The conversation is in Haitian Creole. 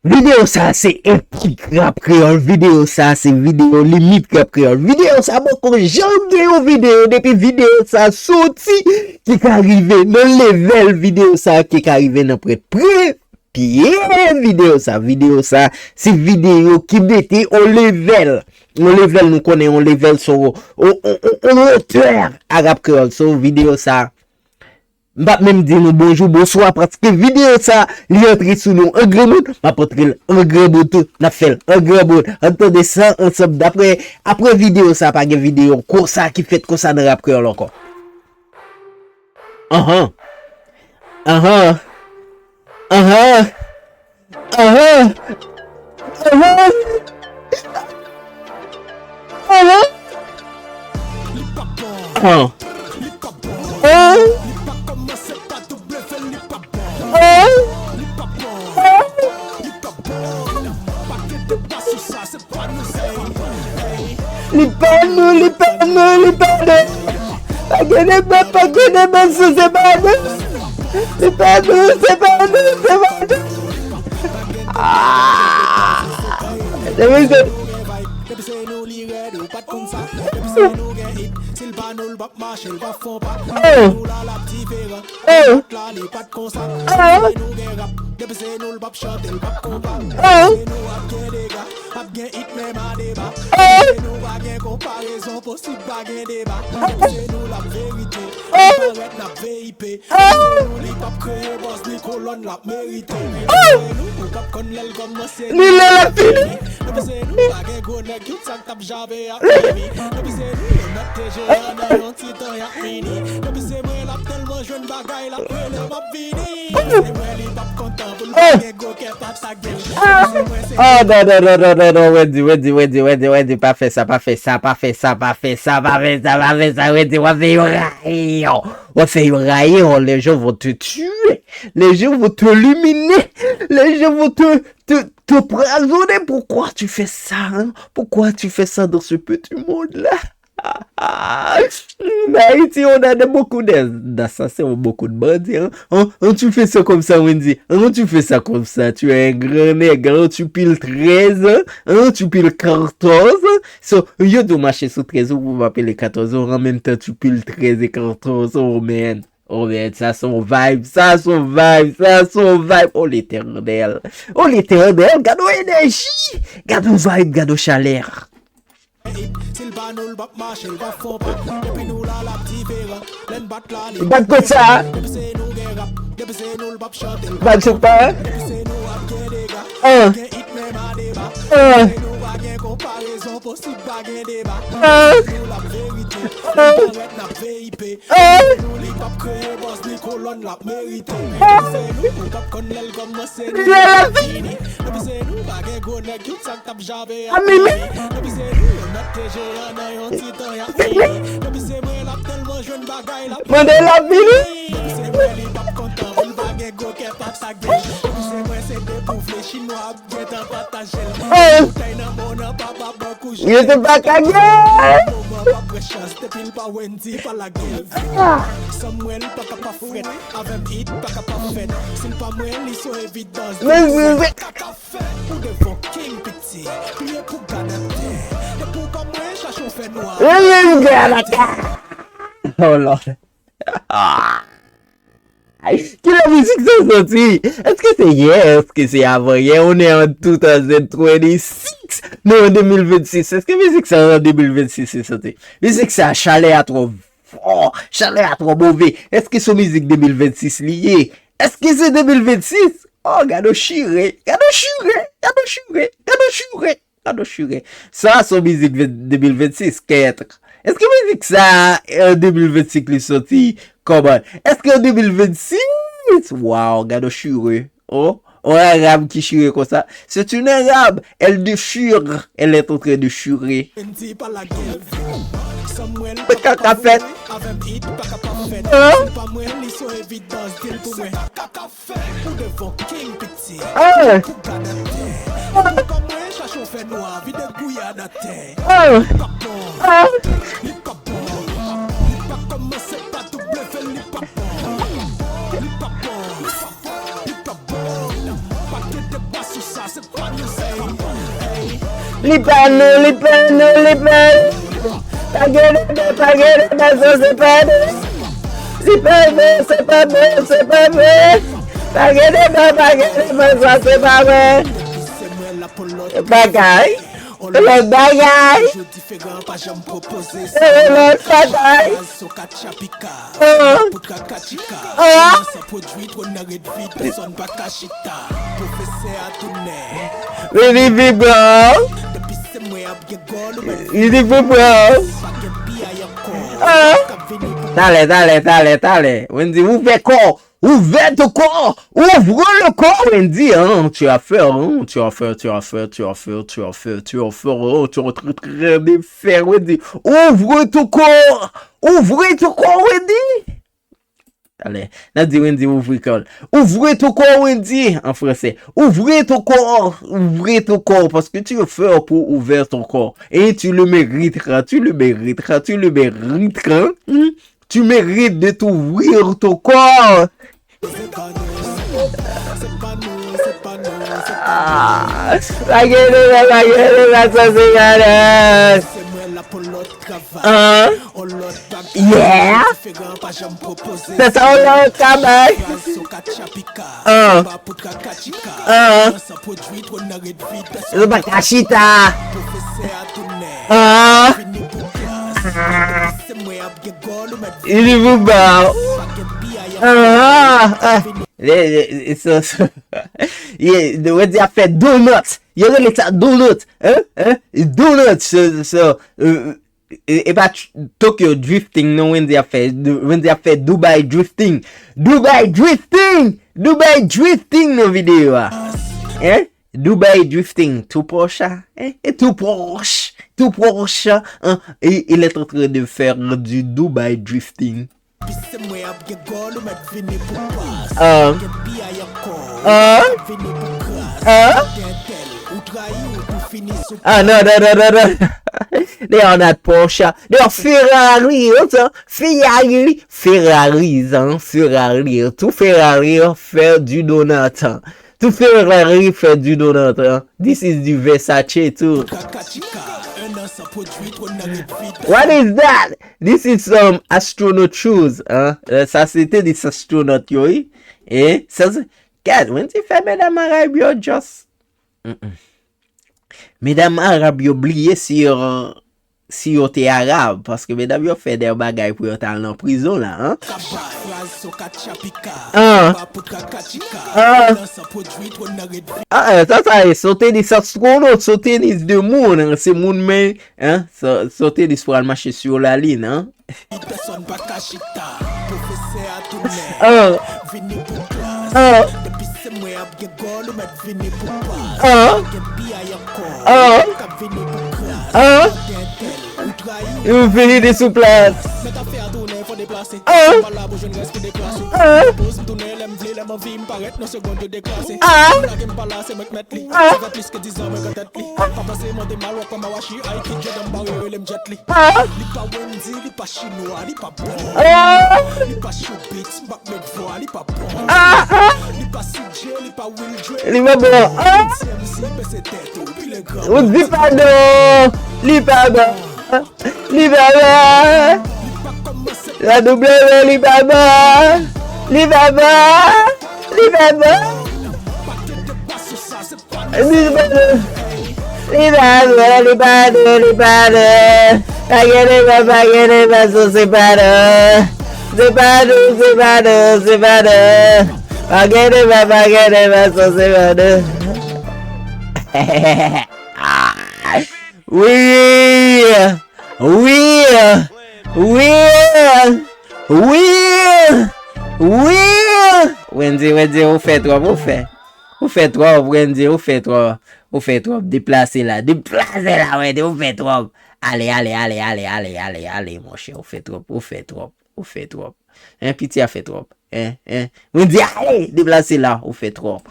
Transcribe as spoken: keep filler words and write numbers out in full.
Videyo sa a se epik rap kreyòl. Videyo sa a se videyo limit rap kreyòl. Videyo sa a poko janm gen yon videyo depi videyo sa a soti ki ka rive nan level videyo sa a, ki ka rive nan premye videyo sa a. Videyo sa a se videyo ki mete on level. On level, nou konnen on level, so, on, on, on, on wotè a rap kreyòl. So, videyo sa a, m p ap menm di nou bonjou, bonswa, paske videyo sa a, li antre sou nou an granmoun, m ap antre l an granmoun tou, n ap fè l an granmoun. Ann tande sa ansanm, dapre, apre videyo sa a, pa gen videyo konsa ki fèt konsa nan rap kreyòl ankò. Anhan. Anhan. Anhan. Anhan. Anhan. Anhan. Anhan. Anhan. Anhan. Li pa nou, li pa nou, li pa nou. Pa gen deba, pa gen deba, si se pa nou. Li pa nou, se pa nou, se pa nou. Ah! Depi se nou li rèd, ou pa t konn sa. Depi se nou gen hit, si l pa nou, l p ap mache, l p ap fè on pa. Depi nou la, l ap diferan. Lòt la, li pa t konsa. Depi se nou gen rap, depi se nou, l p ap chante, l p ap konpa. Depi se nou ap gen dega, ap gen hit menm a deba. Depi se nou pa gen konparezon posib, pa gen deba. Depi se nou l ap verite, li parèt n ap V I P. Depi se nou li p ap kreye bòs ni kolòn l ap merite. Depi se nou ou p ap konn lè l kòmanse ni lè l ap fini. Depi se nou pa gen gwo nèg, tout sa k t ap jave ap fini. Depi se nou yo mèt T G A nan yon ti tan y ap fini. Depi se mwen l ap tèlman jwenn bagay l ap rele m ap vini. Se mwen li p ap kontan pou l pa gen gwo kè pa sa gen. Depi se mwen se Ah, non, non, non, non, non, non, Wendy, Wendy, Wendy, Wendy, Wendy, pa fè sa, pa fè sa, pa fè sa, pa fè sa, pa fè sa, pa fè sa, Wendy, w ap fè yo rayi w. W ap fè yo rayi w, les gens vont te tuer, les gens vont te éliminer, les gens vont te, te, t'empoisonner. Pourquoi tu fais ça, hein? Pourquoi tu fais ça dans ce petit monde-là? Ayiti, on a de beaucoup de, d'assassins, beaucoup de bandits, hein. Hein, hein, tu fais ça comme ça, Wendy. Hein, tu fais ça comme ça. Tu es un grand nègre, hein, tu piles treize, hein. Hein, tu piles quatorze. So, yo di w mache sou trèz ou pou pa pile katòz ou, an menm tan tu piles treize et quatorze, oh man. Oh man, sa se yon vibe, sa se yon vibe, sa se yon vibe. Oh Letènèl, oh Letènèl, gade yon enèji, gade yon vibe, gade yon chalè. Si l pa nou, l p ap mache, l p ap fè on pa. Depi nou la, l ap diferan. Lè n bat la, li Bat konsa. Depi se nou gen rap, depi se nou, l p ap chante, l p ap Bat sou pa. Depi se nou ap gen dega, Ah. Gen hit menm a deba. Ah. Depi se nou pa gen konparezon posib, pa gen deba. Ah. Depi se nou l ap verite, Ah. Li parèt n ap V I P. Ah. Depi se nou li p ap kreye bòs ni kolòn l ap merite. Depi se nou ou p ap konn lè l kòmanse ni lè l ap fini. Depi se nou pa gen gwo nèg, tout sa k t ap jave ap fini. Depi se nou yo mèt T G A nan yon ti tan y ap fini. Depi se mwen l ap tèlman jwenn bagay l ap Mande l ap vini. Depi se mwen li p ap kontan pou l pa gen gwo kè pa sa gen. Depi se mwen se depouvle chinwa ap gentan pataje l. Boutèy nan men w nan papa bank ou jete pa ka gen. Moman pa pran chans depi l pa Wendy pa lage l. Samuel pa ka pa frèt, avè m hit pa ka pa fèt. Si l pa mwen li se evidans. Depi se kaka fè ou devan king piti. Pliye pou gad atè. Depi w pa mwen chache w fè nwa. Gad atè. Oh Lord. Kilè mizik sa soti? Èske se yè? Èske se avan yè? On est en two thousand twenty-six. Nou an de mil vennsis. Èske mizik sa an de mil vennsis li soti? Mizik sa, chalè a twò fò. Chalè a twò move. Èske se yon mizik de mil vennsis li ye? Èske se de mil vennsis? Oh, gade w chire. Gade w chire. Gade w chire. Gade w chire. Gade w chire. Sa se yon mizik de mil vennsis, kèt. Èske mizik sa, an de mil vennsis li soti? Kòman? Èske an de mil vennsis? Waw, gade w chire. Oh, on Arab ki chire konsa. C'est une Arabe. Elle déchire. Elle est en train de chirer. Mwen di pa lage l. Samuel pa ka pa fèt. Avè m hit pa ka pa fèt. Hein? Si pa mwen li se evidans, di l pou mwen. Kaka fè ou devan king piti. Pou gad atè. Pou pa mwen chache w fè nwa, vide gouyad atè. Li pa bon. Li pa bon. Li pa kòmanse pa W, li pa bon. Li pa bon. Li pa bon. Pa gen deba sou sa. Li pa nou, li pa nou, li pa nou. Pa gen deba, pa gen deba, sa se pa nou. Se pa vre, se pa vre, se pa vre. Pa gen deba, pa gen deba, sa se pa vre. Bagay. Lòt bagay. Lòt bagay. Ah. Ah. Vini vibra. Vini vibra. Ah. Talè, talè, talè, talè. Wendy, ouvè kò. Ouvè ton kò. Ouvre le corps, Wendy, hein. Tu as fait, hein. Tu as fait, tu as fait, tu as fait, tu as fait, tu as fait, oh, tu es en train de faire, Wendy. Ouvre ton corps. Ouvre ton corps, Wendy. Alè, n ap di Wendy ouvri kò l. Ouvre ton corps, Wendy, an fransè. Ouvre ton corps, ouvre ton corps, parce que tu es fait pour ouvrir ton corps. Et tu le mériteras, tu le mériteras, tu le mériteras. Hmm? Tu mérites de t'ouvrir ton corps. Ah, pa gen deba, pa gen deba, sa se malè. Ah. Yeah. Se sa w la w ka bay. Ah. Ah. Ou pa ka chita. Ah. Ah. Li pou ba w. Ah. Ah. Le, le, so, so, yeah, Wendy ap fè donut. Yo rele sa donut. Hein? Hein? Donut. So, so, euh, E, e pa tr-, Tokyo drifting non, Wendy ap fè. Du-, Wendy ap fè Dubai drifting. Dubai drifting! Dubai drifting nan videyo a. Hein? Dubai drifting. Tout proche, hein? Et tout proche. Tout proche, hein? Et il est en train de faire du Dubai drifting. Ah. Ah. Ah. Ah, non, non, non, non, non. They are not Porsche. They are Ferrari, hein, Ferrari, Ferrari, hein, Ferrari. Tout Ferrari, hein, fè du donut, hein. Tout Ferrari fè du donut, hein. This is du Versace too. What is that? This is some astronaut shoes, hein. Euh, sa se tenis astronot yo, wi. E sa se, gad, Wendy fè medam Arab yo just. Mm-mm. Medam Arab yo bliye si yo, si yo te Arab, paske medam yo fè de bagay pou yo t al nan prizon la, hein. Ah. Ah. Ah, eh, sa, sa e, se yon tenis astronot, se yon tenis de moun, hein, se moun men, hein, se, se yon tenis pou al mache sou lalin, hein. Ah. Ah. Ah. Ah. Ah. Ou vini de sou plas. Ah. Ah. Ah. Ah. Ah. Ah. Ah. Li pa bon. Ah. Ou di pa bon. Li pa bon. Li pa bon. La W li pa bon. Li pa bon. Li pa bon. Li pa bon. Li pa bon, li pa bon, li pa bon. Pa gen deba, pa gen deba, so se pa bon. Se pa bon, se pa bon, se pa bon. Pa gen deba, pa gen deba, so se pa bon. Wi! Wi! Wi! Wi! Wi! Wendy, Wendy, ou fè twòp, ou fè. Ou fè twòp, Wendy, ou fè twòp. Ou fè twòp. Deplase la, deplase la, Wendy, ou fè twòp. Ale, ale, ale, monchè, ou fè twòp, ou fè twòp, ou fè twòp. Hein, piti a fè twòp. Hein, hein. Wendy, ale, deplase la, ou fè twòp.